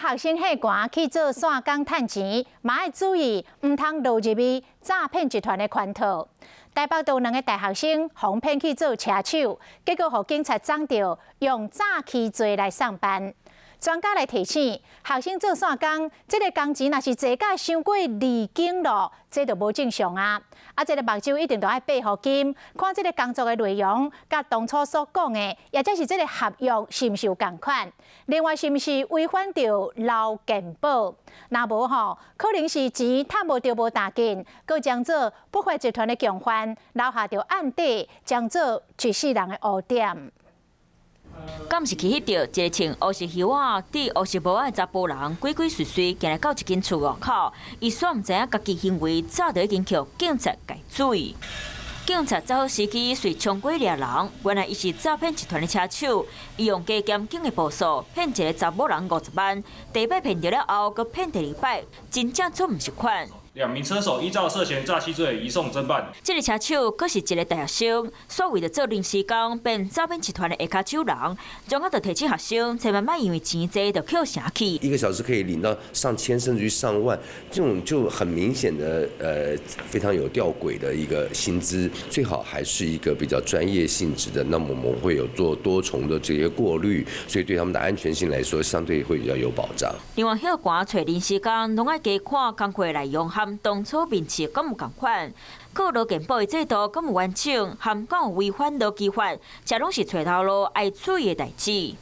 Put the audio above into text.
學生彼寒去做散工趁錢，嘛愛注意，毋通落入去詐騙集團的圈套。台北都兩个大學生予騙去做車手，結果予警察摠著，用詐欺罪來送辦。專家來提醒，學生做散工，這个工錢若是濟甲傷過二更咯，這就無正常啊！啊，這个目睭一定著愛閉予緊，看這个工作的內容，佮當初所講的，抑者是這个合約是毋是有仝款？另外，是毋是違反著勞健保？若無吼，可能是錢趁無著無打緊，閣將做不法集團的共犯，留下著案底，將做一世人的污點。敢是去翕著一个穿烏色靴仔、戴烏色帽仔的查埔人，鬼鬼祟祟行來到一間厝外口，伊煞毋知影家己行為早就已經予警察共注意。警察抓好時機，遂衝過掠人，原來伊是詐騙集團的車手，伊用加減警的步數騙一个查某人50萬，第一擺騙著了後，閣騙第二擺，真正足毋是款。兩名車手依照涉嫌詐欺罪移送偵辦。這个車手閣是一个大學生，煞為著做臨時工，變詐騙集團的下跤手人，專家就提醒學生，千萬莫因為錢濟就抾成去。一個小時可以領到上千甚至於上萬，這種就很明顯的，非常有吊詭的一個薪資，最好還是一個比較專業性質的，那麼我們會有做多重的這些過濾，所以對他們的安全性來說，相對會比較有保障。另外，彼寒揣臨時工，攏愛加看工課內容和當初面試敢有仝款，閣勞健保的制度敢有完整，含敢有違反勞基法，這攏是揣頭路愛注意的代誌。